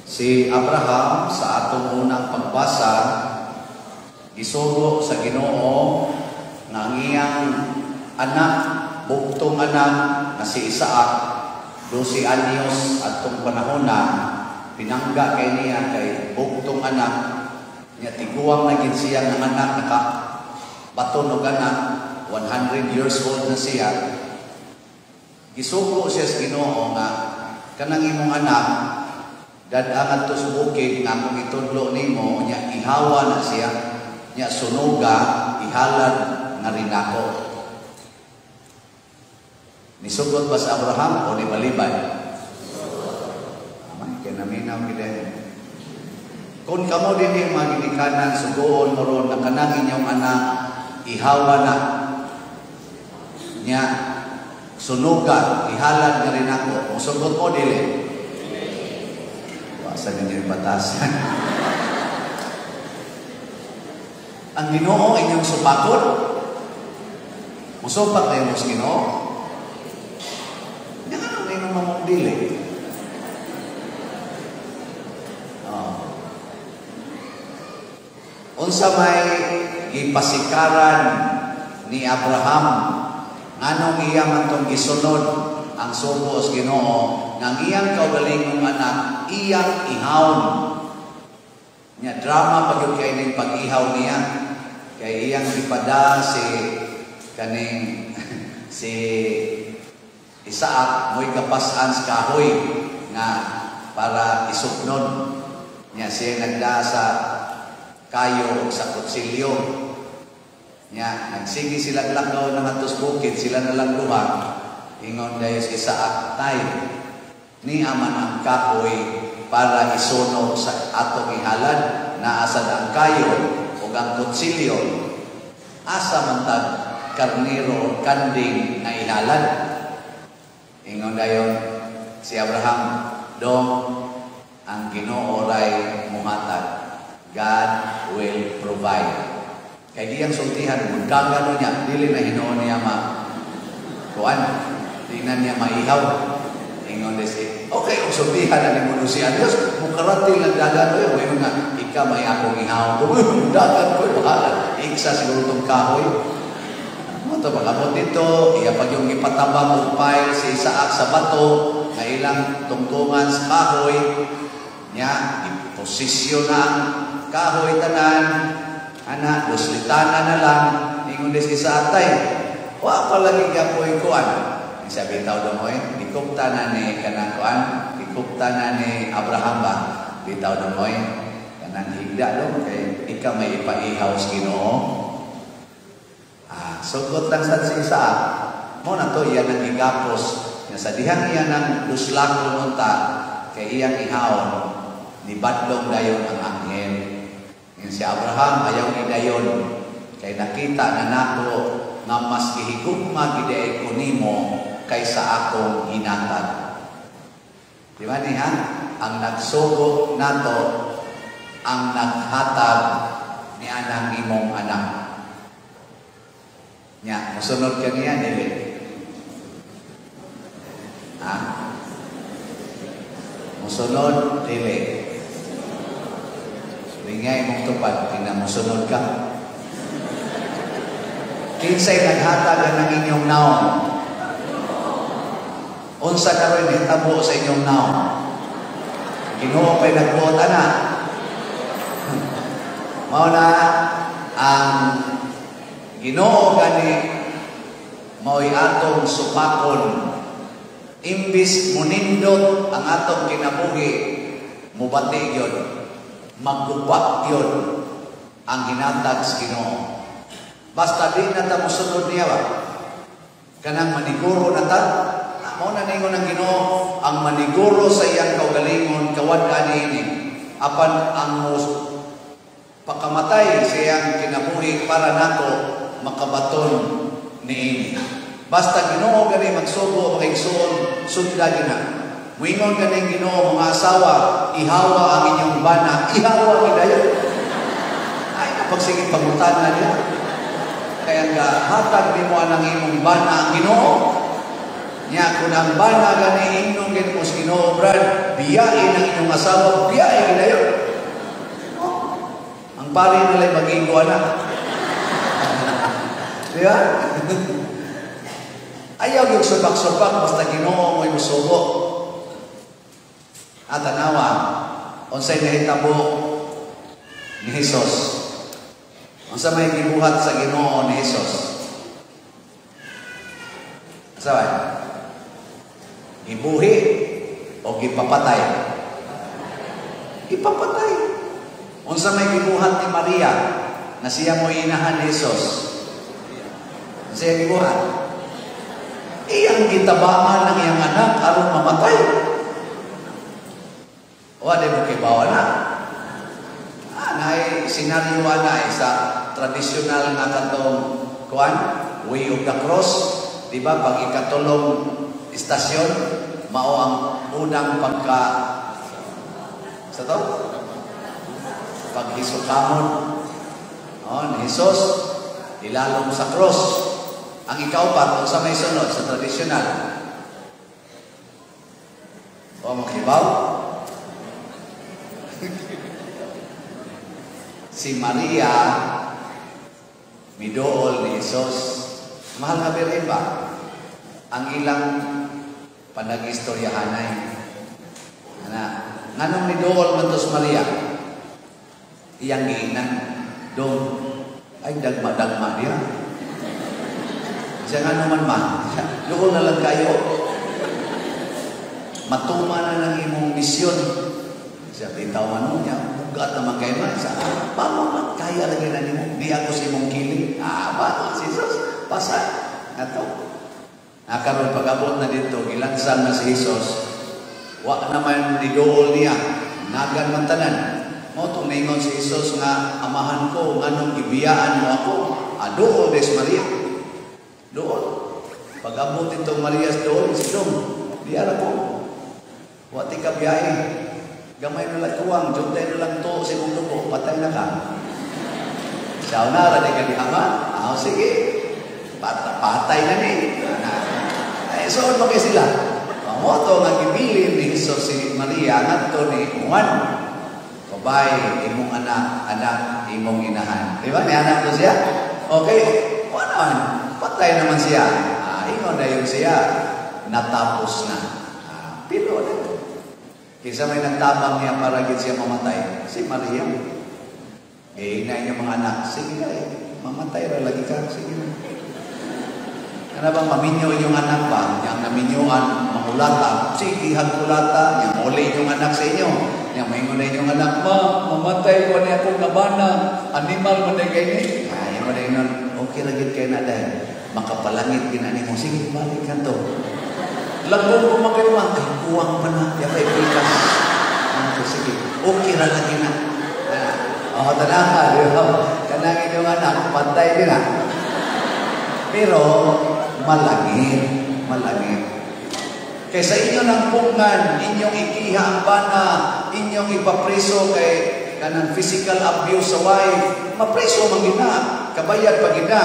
Si Abraham, sa atong unang pagbasa, gisugo sa Ginoo nga ang iyang anak, bugtong anak na si Isaac, 12 anyos atong panahon na, pinangga kay niya kay bugtong anak niya, tiguang na gid siya ng anak, naka baton og anak, 100 years old na siya. Gisugo siya sa Ginoo nga kanang imong anak dad-a ngadto sa bukid nga akong itudlo nimo, nya ihawa na siya, nya sunuga, ihalad nga rinako. Nisugot ba sa Abraham o nibalibay? Amay, kay naminaw gid eh. Kung kamo dinhi mga ginikanan, sugoon mo ron na kanang inyong anak, ihawa na. Nya, sunuga, ihalad nga rinako. Musugot mo, dili? Wasa ninyo yung batasan. Ang Ginoo inyong supakon. Musupak na mo sa Ginoo. Nya nga nung inyong mamong dili. Oh. Unsa may gipasikaran ni Abraham, nganong iya man tong gisunod ang sugo sa Ginoo nga ang iyang kaugalingong anak iyang ihawon? Nya drama pa gyud kay ning pag-ihaw niya, kay iyang gipada si kaning si Isaac, mo'y kapasan sa kahoy nga para isupnon niya. Siya nagdaa sa kayo ug sa kutsilyo niya. Nagsige sila lakaw na ngadto sa bukid, sila na lang duha. Ingon dayon si Isaac, "Tay, ni aman ang kahoy para isunog sa atong ihalad, naasad ang kayo ug ang kutsilyo, asa man tag karnero o kanding nga ihalad?" Ingon dayon si Abraham, "Dong, ang Ginoo ray muhatag. God will provide." Kay diyang sultihan, mundagan niya, dili na hinuon niya ma kuan, di na niya maihaw. Ingon di si, okay, kung sultihan na ni mo si Dios, mukarating lang dagan mo, ingon nga, "Ika may akong ihaw." Dagan ko, bahala. Iksa siguro tong kahoy. Mo to pag-abot dito, iya pag yung ipatabang og pile si Isaac sa bato, nga ilang tungtungan sa kahoy, niya, iposisyon na ang kahoy tanan, ana, duslitana na lang. Ingon di si Isaac, "Tay, wa pa lagi gapoy kuan." Sabi bitaw dong oy, gikupta na ni kanang kuan, gikupta na ni Abraham ba? Bitaw dong oy, kanang higda dong kay ika may ipaihaw sa Ginoo. Ah, sugot lang sa si Isaac. Mo na to iya nang gigapos. Nga sa dihang iya nang duslako nunta kay iyang ihawon, ni badlong dayon ang anghel. Nga si Abraham ayaw ni dayon kay nakita na nako nga mas gihigugma gid ko nimo kaysa akong hinatag. Di ba niya? Ang nagsugo nato, ang naghatag ni anang imong anak. Nya, musunod ka niya, dili? Ha? Musunod, dili? Lingay mong tupad, tingnan musunod ka. Kinsay naghatag ng inyong naong? Unsa karon nahitabo sa inyong naong? Ginoo pa'y nagbuot ana. Mao na ang Ginoo gani mao'y atong supakon. Imbis munindot ang atong kinabuhi, mubati gyud, magguba gyud ang hinatag sa Ginoo. Basta di na ta mosunod niya ba? Kanang maniguro na ta, mao na ningon ang Ginoo, ang maniguro sa iyang kaugalingon kawad-an niini. Apan ang pakamatay sa iyang kinabuhi para nako makabaton niini. Basta Ginoo gani magsugo makigsuon, sunda gina. Muingon gani Ginoo, "Mga asawa, ihawa ang inyong bana," ihawa gidayon. Ay napagsige pangutana niya. Kaya nga hatag nimo anang imong bana ang Ginoo. Nya kung ang bana gani ingnon gani mo sa Ginoo, "Brad, Biyain ang inyong asawa, biyain ginayon. Oh, ang pari nila'y mag-igo na. Di ba? Ayaw yung subak-subak, basta Ginoo mo'y musugo. At tanawa, unsay nahitabo ni Jesus? Unsa may gibuhat sa Ginoo ni Jesus? Unsa ba? Gibuhi o gipapatay? Gipapatay. Unsa may gibuhat ni Maria na siya mo inahan ni Jesus? Unsa iyang gibuhat? Iyang gitabangan ng iyang anak aron mamatay. Wa di mo kibaw na. Ah, naay senaryo na sa tradisyonal nga katong kuan, Way of the Cross, di ba? Pag ikatulong istasyon, mao ang unang pagka sa to? Paghisukamon. Oh, ni Jesus ilalom sa cross. Ang ikaupat, sa may sunod sa tradisyonal. O makibaw? Si Maria midool ni Jesus. Mahal nga birhen ba? Ang ilang panagistoryahanay. Ana, nganong midool man to si Maria? Iyang giingnan, "Dong, ay dagma-dagma niya." Siya nga naman ma, doon na lang kayo. Matuma na lang imong misyon. Siya, bitaw man niya, bugat naman kayo man. Siya, paano man, kaya lagi na nimo, di ako sa imong kiling. Ah, ba, si Jesus, pasa. Ato. Nakaroon, pag-abot na dito, gilansang na si Jesus, wa naman nidool niya, nagan man tanan. Mo itong ningon si Jesus nga, "Amahan ko, nganong gibiyaan mo ako?" Ah, dool des Maria. Dool. Pag-abot itong Maria dool, si Dong, di ara ko. Wa ti ka biyahe. Gamay na lang kuwang, jutay na lang to, si mong dugo, patay na ka. Siya na, ra di ka gihama. Ah, sige. Patay na ni. Ay, so, ba kay sila? Mo to nga gibilin ni Jesus si Maria ngadto ni Juan. "Babay, imong anak, anak, imong inahan." Di ba? Ni anak ko siya? Okay. Wala naman. Patay naman siya. Ah, ingon na yun siya. "Natapos na." Ah, pilo na. Kinsa may nagtabang niya para gid siya mamatay? Si Maria. Eh, ina niya mga anak, "Sige na eh, mamatay ra lagi ka, sige na." Kana bang maminyo inyong anak ba? Yang naminyuan, mangulata, sige, hagkulata, yang muli inyong anak sa inyo. Yang maingon na inyong anak, "Ma, mamatay ko niya akong nabana, animal man na kay ni." Ay, mo na ingon, "Okay lagi kay na dahil, makapalangit ginani mo, sige, balik ka to." "Lagong ko man kayo, ma." "Ay, kuwang pa na, ya kay pikas. Ah, sige, okay ra lagi na." Oh, tanaha, di ba? Kanang inyong anak, pantay din na. Pero, malangit, malangit. Kaysa inyo ng pugnan, inyong ikiha ang bana, inyong ipapreso kay kanang physical abuse sa wife, mapreso man gina, kabayad pa gina.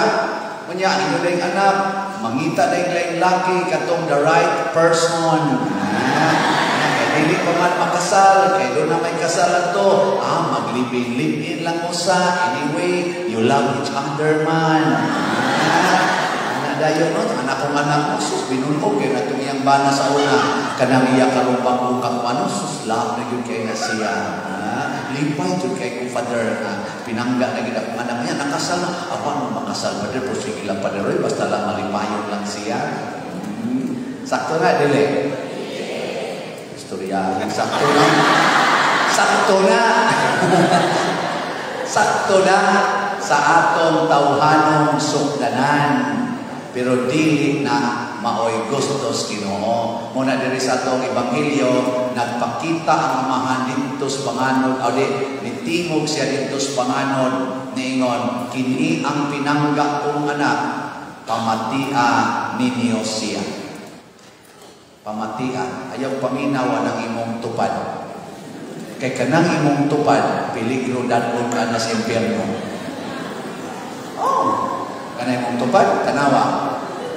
Unya, inyo na anak, mangita na yung laing laki, katong the right person. Ah, kay dili pa man makasal, kay doon na may kasalan to, ah, maglibing-live-in lang mo sa, anyway, you love each other man. Ah, dayon no, anak kong anak mo, sus, binunog, kay natong iyang bana sa una, kanang iya karong bago kang ano, sus, love na yun kay na siya. Ah, lipay jud kay kong father, ah, pinangga na gid akong anak niya, nakasal na, ako ano makasal, father, pero sige lang, father, oy, basta lang malipayon lang siya. Sakto na, dili? Istorya, sakto na. Sakto na. Sakto na sa atong tawhanong sukdanan. Pero dili na maoy gustos Ginoo. Muna diri sa atong ebanghelyo, nagpakita ang Amahan didto sa panganod, o di nitingog siya didto sa panganod, niingon, "Kini ang pinangga kong anak, pamatia ninyo siya." Pamatia, ayaw paminawa ng imong tupad. Kay kanang imong tupad, peligro dadon ka na sa impyerno. Oh, kanang imong tupad, tanawa.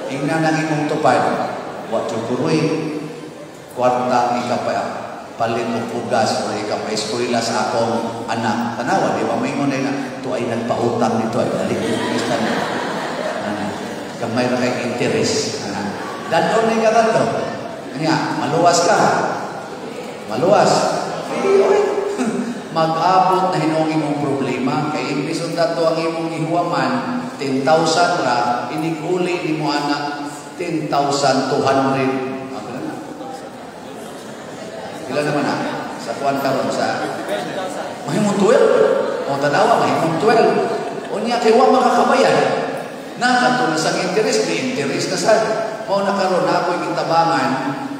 Ingnan ang imong tupad, wa jukuroy, kwarta ang ikapa, palit og bugas o ikapaeskwela sa akong anak. Tanawa, di ba? Maingon na nga, ito ay nagpautang nito ay dali. Ana, gamay ra kay interest. Ana. Dadon ni ka kadto. Nya, maluwas ka. Maluwas. Eh, oy. Mag-abot na hinuong imong problema kay imbes unta to ang imong gihuwaman 10,000 ra, inig-uli nimo anak 10,200. Ah, pila na? Pila naman na? Sa kuan karon sa mahimong 12. O tanawa, mahimong 12. Unya kay wa makakabayad. Na kadto na sang interest, may interest na sad. Mao na karon na ako'y gitabangan,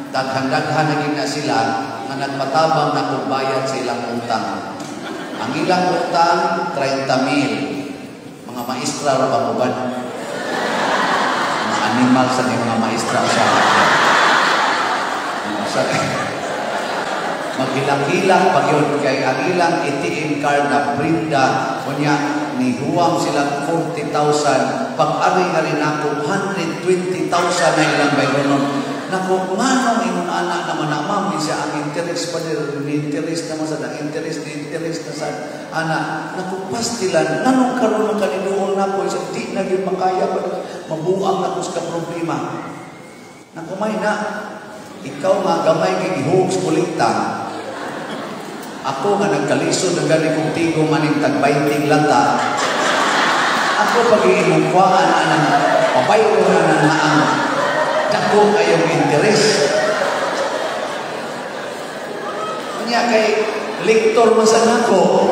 daghan-daghan na gid na sila nga nagpatabang na kung bayad sa ilang utang. Ang ilang utang 30 mil. Mga maestra ra bang uban? Mga animal sa ni mga maestra sa. Sa maghilak-hilak pag yun kay ang ilang ATM card na prinda, unya nihuwam sila 40,000, pag ari-ari nako 120,000 na ilang bayronon nako. Nganong ingon anak naman na, ma'am, siya ang interest pa din, interest naman sa ang interest, interest na sa ana nako, pastilan nganong karon man kaniduol nako sa di na gyud makaya pa, mabuang nako sa problema nako. May na ikaw nga gamay kay gihug sa kolekta. Ako nga nagkalisod na gani kong tigo maning tag 20 lata. Ako pag imong kuhaan anang pabayro na na ang dako kayong interes. Unya kay lektor man sa nako.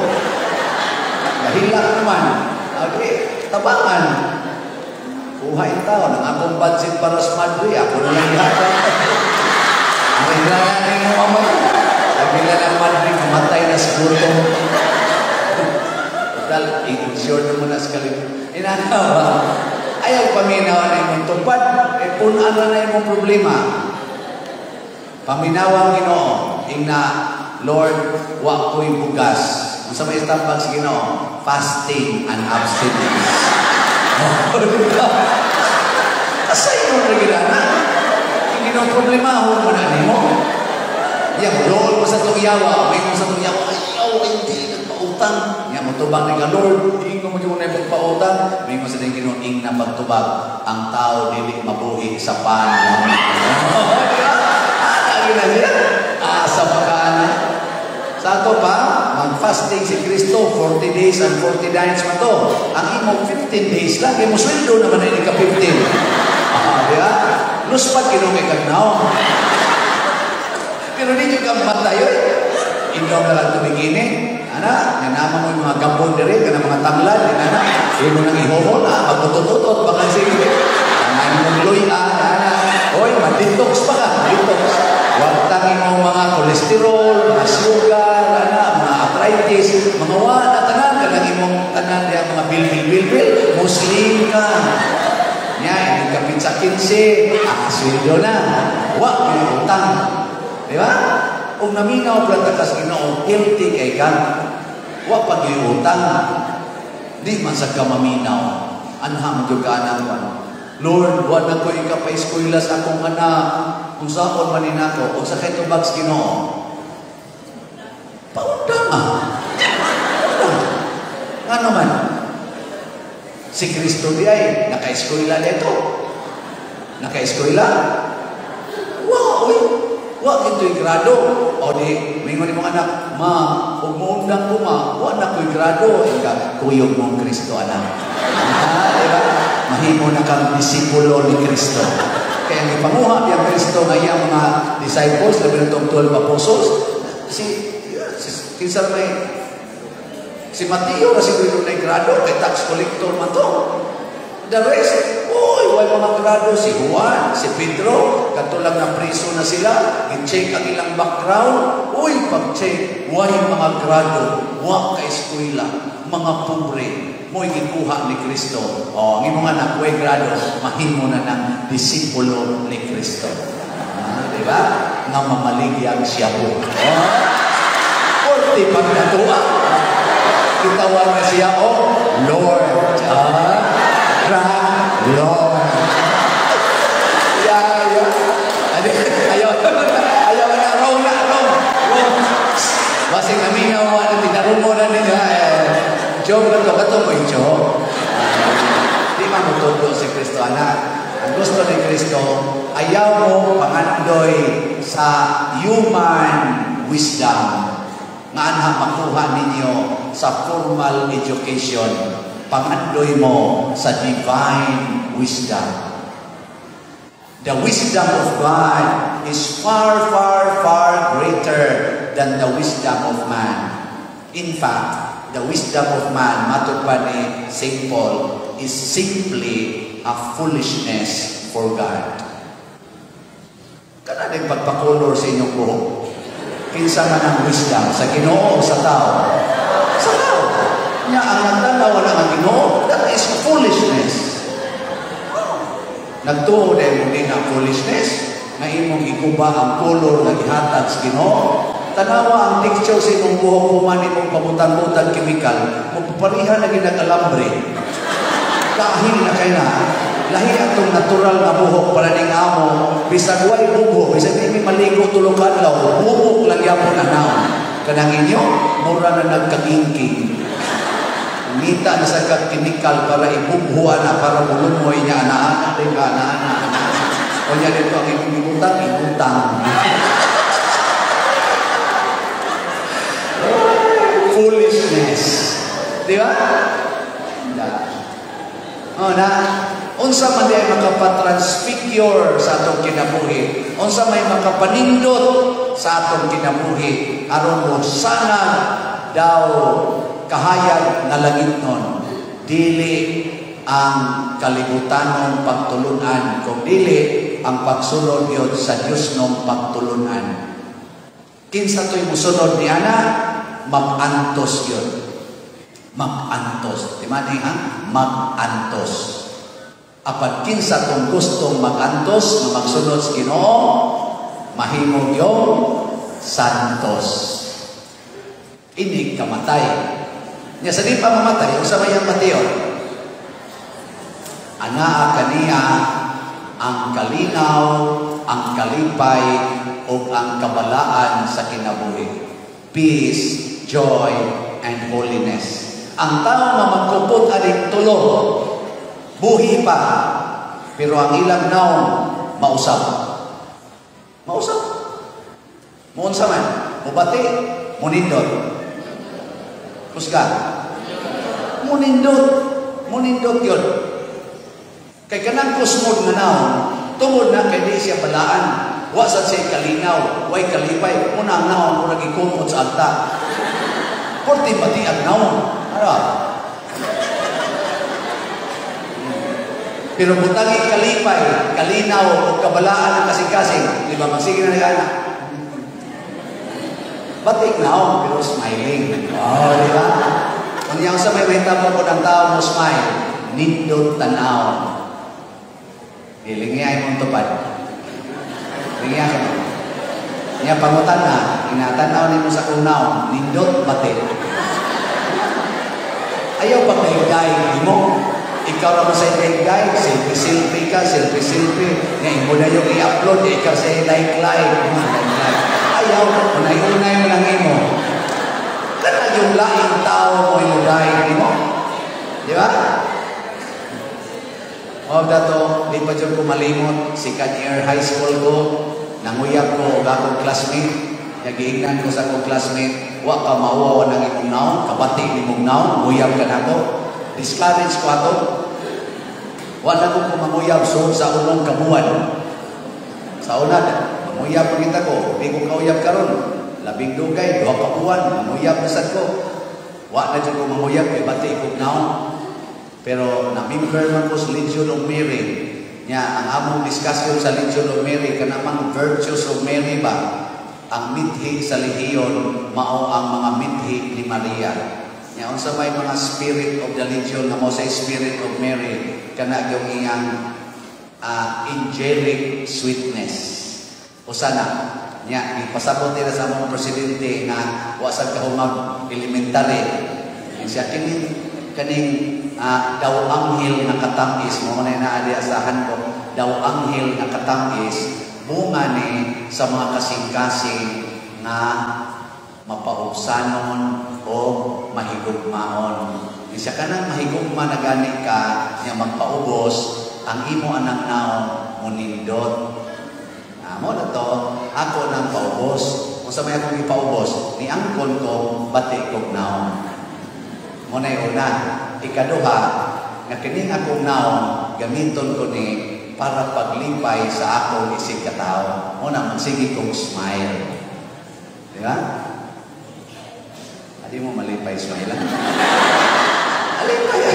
Nahilak naman. Okay, tabangan. Kuha in taon ang akong budget para sa Madrid, ako na lang ihatag. Ang ilangan mo mamay. Pagila ng Madrid, mamatay na sa gutom. Total, i-insure na mo na sa kalim. Inana ba? Ayaw paminaw na imong tupad. E punan na na imong problema. Paminaw ang Ginoo. Ingna, "Lord, wa ko'y bugas." Unsa may istambag sa Ginoo? Fasting and abstinence. Asa imong regilana? Ang Ginoo problema, mo na nimo. Ya, doon mo sa itong yawa, may mo sa itong yawa, ayaw, hindi, nagpautang. Ya, mo tubang ni ka, "Lord, ingo mo yung na pagpautang." May mo sa ding Ginoo, ing na pagtubag, ang tao dili mabuhi sa pan. Ana, gina siya. Asa pa ka, ana. Sa ato pa, mag-fasting si Kristo, 40 days and 40 nights man to. Ang imong 15 days lang, imo sweldo naman na ka 15. Ah, di ba? Luspad Ginoo kay kagnaw. Pero di nyo kang matay, oy. Inom na lang tubig ini. Ana, nga naman mo yung mga gambon diri, kana mga tanglad, ana. Imo nang ihohol, ah, magtututot, baka sige. Ang imong luya, ana. Oy, ma-detox pa ka, detox. Wag tangin mo mga kolesterol, mga sugar, ana, mga arthritis, mga wala tanan, kanang imong tanan diha mga bilbil bilbil, Muslim ka. Nya, hindi ka pitsa 15, ah, sweldo na. Wa, utang. Di ba? Kung naminaw plata ka sa Ginoo, healthy kay ka. Wa pag utang. Di man sa ka maminaw. Anha mo gyud ka anang kwan. "Lord, wa na ko ikapaeskwela sa akong anak. Kung saon man ni nako, o sa kay tubag sa Ginoo?" Paundang ah. Paundang. Nga naman, si Kristo di ay naka-eskwela dito. Naka-eskwela? Wa, oy. Wa kito'y grado. O di, mingon ni mga anak, "Ma, ug muundang ko ma, wa na ko'y grado." Ika, kuyog mong Kristo, anak. Ah, di ba? Mahimo na kang disipulo ni Kristo. Kaya ang ipanguha niyang Kristo nga iyang mga disciples, labi na itong 12 apostles, si kinsa may si Mateo na siguro na grado, kay tax collector man to. The rest, uy, way mga grado, si Juan, si Pedro, kadto lang na preso na sila, i-check ang ilang background, uy, pag-check, way mga grado, wa ka eskwela, mga pobre, mo'y gikuha ni Kristo. O, ang imong anak, way grado, mahimo na ng disipulo ni Kristo. Ah, di ba? Nga mamaligyang siya po. Oh, 40 pag natuwa. Kitawag na siya, oh, Lord. Ah, Lord. Yeah. Ayaw, ayaw na, wrong na, wrong. Wrong. Basig naminaw mo na tinarungo na ninyo. Eh, joke na to, kato mo joke. Di man mo tudlo si Kristo, anak. Ang gusto ni Kristo, ayaw mo pangandoy sa human wisdom nga anha makuha ninyo sa formal education. Pangandoy mo sa divine wisdom. The wisdom of God is far, far, far greater than the wisdom of man. In fact, the wisdom of man, matod pa ni St. Paul, is simply a foolishness for God. Kana din pagpakulor sa inyong buhok. Kinsa man ang wisdom, sa Ginoo o sa tao? Sa tao. Nya ang nagtanaw na ang Ginoo, that is foolishness. Nagtuo dahil mo din ang foolishness, nga imong iguba ang color nga gihatag sa Ginoo. Tanawa ang texture sa imong buhok human imong pabutang-butang chemical, mupapariha na ginag-alambre. Kahil na kay na, lahi atong natural nga buhok para ning amo, bisag way bubo, bisag di mi maligo tulo ka adlaw, buhok lang gyapon anaw. Kanang inyo, mura na nagkagingking. Ngita na sa kag chemical para ibubhuan na para mulumoy niya ana-ana din ka ana-ana. Unya dito ang imong ibutang, ibutang. Foolishness. Di ba? Da. Oh, na unsa man di ay makapatransfigure sa atong kinabuhi, unsa may makapanindot sa atong kinabuhi aron mo sana daw kahayag nga langit nun, dili ang kalibutanon pagtulunan, kung dili ang pagsunod yun sa Diyos nung pagtulunan. Kinsa to'y musunod ni ana, mag-antos yun. Mag-antos. Di ba ni ha? Mag-antos. Apan kinsa tong gustong mag-antos, nga magsunod sa Ginoo, mahimong yung santos. Inig kamatay. Nya sa di pa mamatay, unsa may ang bation? Anaa kaniya ang kalinaw, ang kalipay, ug ang kabalaan sa kinabuhi. Peace, joy, and holiness. Ang tao nga magkupot aning tulo, buhi pa, pero ang ilang naong mausap. Mausap. Muunsa man, mubati, munindot. Kusga. Munindot. Munindot yun. Kay kanang kusmod nga naon, tungod na kay di siya balaan. Wa sad siya kalinaw, way kalipay. Muna ang naon, murag ikumot sa agta. Porti bati ang naon. Ano? Pero butangi kalipay, kalinaw, o kabalaan ng kasing-kasing, di ba? Magsige na nag-anak. Batik naon, pero smiling. Oh, di ba? Kung sa may mahitabo ko ng tao mo smile, nindot tanaw. Gilingi ay mong tupad. Lingi ka mo. Niya pangutan na, inatanaw nimo sa kunaw, nindot batik. Ayaw pag daig mo. Ikaw naman sa daig, selfie-selfie ka, selfie-selfie. Nga imo na yung i-upload, ikaw sa like-like. Like-like. Ayaw, unay-unay mo lang imo. Kana yung laing tao mo imo daig mo. Di ba? O dato, di pa dyan ko malimot, second year high school ko, nanguyab ko og akong classmate, nagiingnan ko sa akong classmate, wa ka mauwaw ng imong naon, kabati ni imong naon, nguyab ka nako. Discourage ko ato. Wa na ko manguyab so sa unong kabuan. Sa una, manguyab kita ko, di ko kauyab karon. Labing dugay, duha ka buwan, manguyab na sad ko. Wa na jud ko manguyab kay bati ko naon. Pero na-member man ko sa Legion of Mary. Nya ang among discussion sa Legion of Mary kanamang virtues of Mary ba? Ang mithi sa lehiyon mao ang mga mithi ni Maria. Nya unsa may mga spirit of the Legion nga mao sa spirit of Mary kana gyud iyang angelic sweetness. Usa na nya gipasabot nila sa among presidente nga wa sad kahumag elementary. Siya kining kaning daw anghel nga katamis mo na naa diya sa handbook, daw anghel nga katamis bunga ni sa mga kasing-kasing nga Mapaubsanon o mahigugmaon. Isa ka nang mahigugma na gani ka, niya magpaubos, ang imo anang naong munindot. Amo na to, ako nang paubos. Kung sa may akong ipaubos, ni angkon ko, bati kog naong. Muna'y una. Ikaduha, nga kining akong naong, gamiton ko ni para paglipay sa akong isig katao. Muna, magsige kong smile. Di ba? Adi mo malipay smile lang. Alipay.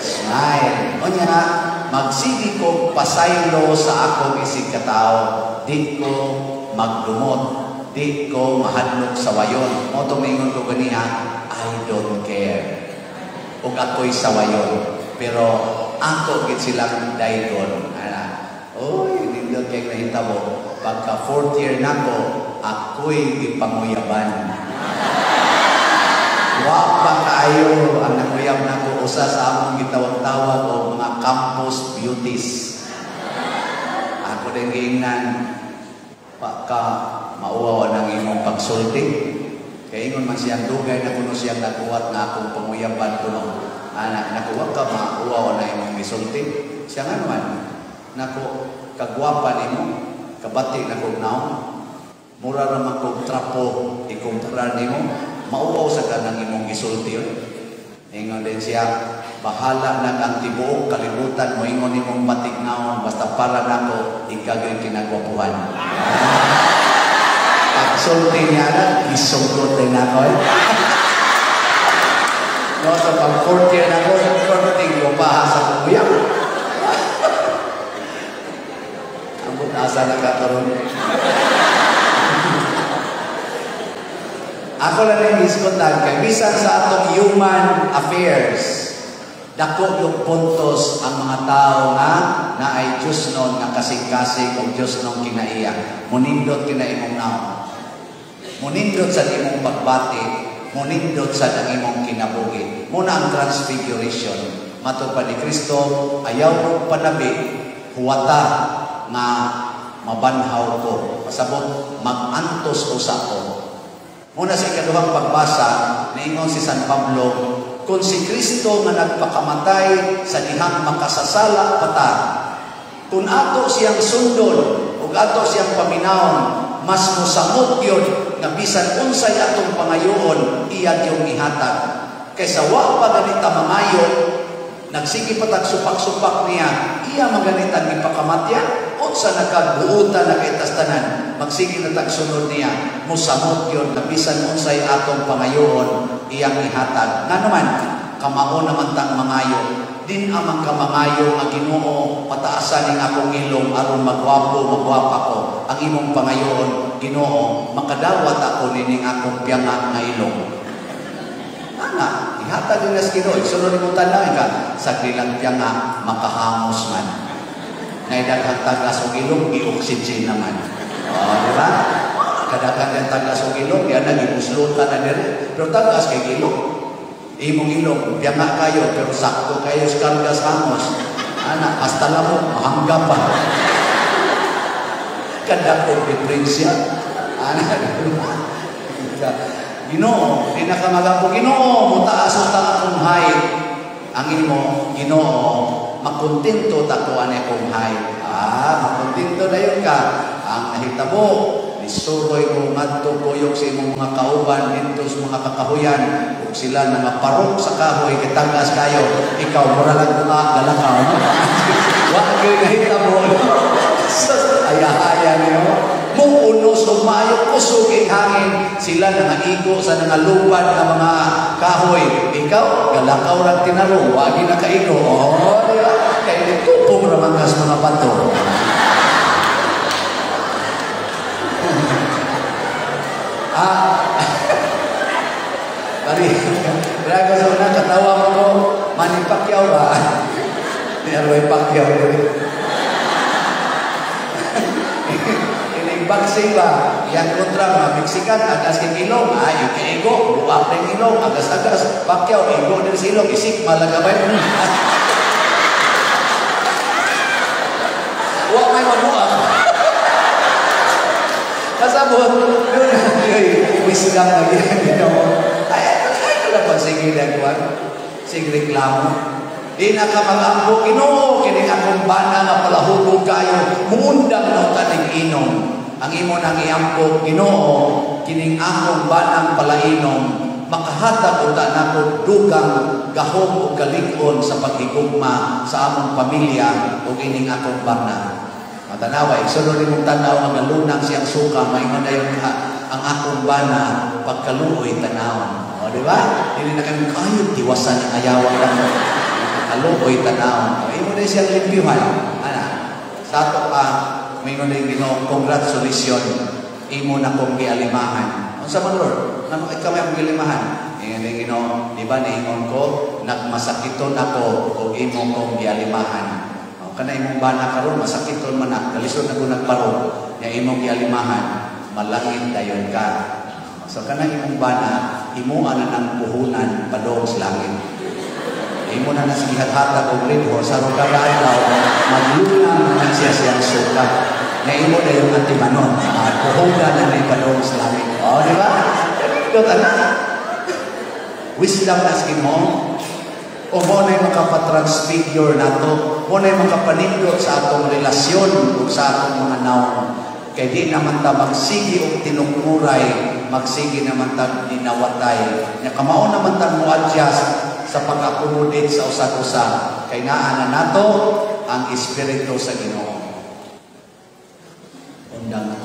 Smile. O niya, magsige kong pasaylo sa akong isig katao. Di ko magdumot. Di ko mahadlok sa wayon. Mo tumingon ko ganiha, I don't care. Ug ako'y sawayon. Pero ako gid silang daygon. Ana. Oy, nindot kay nahitabo. Pagka fourth year nako, ako'y gipanguyaban. Wa pa kaayo ang nanguyab nako usa sa among gitawag-tawag og mga campus beauties. Ako din giingnan, pagka mauwaw ang imong pagsulti. Kay ingon man siyang dugay na kuno siyang nakuwat nga akong panguyaban kuno. Ana, naku, wa ka mauwaw na imong gisulti. Siya nga naman, nako, kagwapa nimo, kabati na kog naong, mura naman kog trapo ikumpara nimo, mauwaw sa kanang imong gisulti yun. Ingon din siya, bahala na ang tibuok kalibutan mo ingon nimong batik naon, basta para nako ikaw yung kinagwapuhan. Pagsulti niya na, gisungkot din ako eh. No, so pag fourth year na ako, fourth ko pa sa kumuyang. Ambot asa na kakaroon. Ako lang yung iskutan, kay bisan sa atong human affairs, dako yung puntos ang mga tao nga naay Diyos nun nga kasing-kasing o Diyos nun kinaiya. Munindot kina imong naon. Munindot sa imong pagbati, munindot sa ang imong kinabuhi. Muna ang transfiguration. Matod pa ni Kristo, ayaw mo panabi, huwata nga mabanhaw ko. Pasabot, mag-antos usa ko. Muna sa ikaduhang pagbasa, niingon si San Pablo, kung si Kristo nga nagpakamatay sa dihang makasasala pata, kung ato siyang sundon ug ato siyang paminawon, mas mosamot yun nga bisan unsay atong pangayoon, iya yung ihatag. Kaysa wa pa ganita mangayo, nagsige pa tag supak-supak niya, iya maganitang ipakamatya, unsa nakabuutan na kay tanan, magsige na tag sunod niya, mosamot yun nga bisan unsay atong pangayoon, iyang ihatag. Nga naman, kamao naman tang mangayo, din amang kamangayo nga Ginoo, pataasan ning akong ilong aron magwapo, magwapa ko. Ang imong pangayoon, Ginoo, makadawat ako nining akong piyanga nga ilong. Ana, ihatag din nas Ginoo, sunod nimo tanan ka sa nilang piyanga makahamos man. Naidaghang tagas og ilong, gi-oxygen naman. Oh, di ba? Kadaghan ang tagas og ilong, yan na gibuslutan na diri. Pero tagas kay ilong. Imong ilong, piyanga kayo, pero sakto kayo sa kargas hamos. Ana, hasta lamok, mahangga pa. Kadakong diferensya. Ana, Ginoo, di na ka magapo, Ginoo, mutaas ang akong height. Ang imo, Ginoo, makontento ta ko ani akong height. Ah, makontento na yun ka. Ang nahitabo, nisuroy mo ngadto kuyog sa imong mga kauban dito sa mga kakahuyan ug sila nangaparok sa kahoy kay tagas kayo, ikaw mura lang mga galakaw. Wa gyud nahitabo. Aya-aya niyo. Muunos og maayo kusog ing hangin, sila nangaigo sa nangalupad nga mga kahoy. Ikaw galakaw ra tinarong, wa gyud nakaigo. Oh, di ba? Kay nitupong ra man kas mga bato. Ah, pari, grabe sa una, katawa mo ko, Manny Pacquiao ba? Ni Arway Pacquiao. Ining boxing ba? Yang kontra mga Mexican, agas kay ilong, ay, yung kay ego, buwak na ilong, agas-agas, Pacquiao, ego din sa ilong, isik, malagabay. Huwag may mabuak. Kasabot, Wisdom na Ginoo. Ay, ay, ay, ay, sige na kuan. Sige reklamo. Di na ka mag-ampo, "Ginoo, kini akong bana nga palahubog kayo, muundang na taning inom." Ang imo nang iampo, "Ginoo, kining akong banang palainom, makahatag unta nako dugang gahom ug kalig-on sa paghigugma sa among pamilya ug ining akong bana." Matanawa, igsunod nimong tanaw nga galunang siyang suka, maingon na yung ka, "Ang akong bana, pagkaluoy tanawon." O, di ba? Dili na kayo kayo tiwasan ang ayawa lang. Kaluoy tanawon. O, imo na siyang limpyuhan. Ana, sa ato ka, maingon na yung Ginoo, "Congratulations, imo na kong gialimahan." "Unsa man, Lord? Ngano ikaw may akong gialimahan?" Ingon na yung Ginoo, "Di ba niingon ko, nagmasakiton ako og imo kong gialimahan. O, kana imong bana karon masakiton man na, kalisod na ko nagparog, nya imong gialimahan, malangit dayon ka. So kana imong bana, imo na ng puhunan padong sa langit. Imo na nang gihathatag og red horse, aron kada adlaw maglunang na siya siyang suka. Nga imo na yung antimanon, puhunan na ni padong sa langit." O, di ba? Ito na. Wisdom na sa Ginoo. O mo na makapatransfigure nato, mo na makapanindot sa atong relasyon ug sa atong mga nawong. Kay di naman ta magsigi og tinukmuray, magsigi naman ta ninawatay. Nya kamao naman ta mo adjust sa pag-accommodate sa usag-usa. Kay naa na nato ang espiritu sa Ginoo. Undang.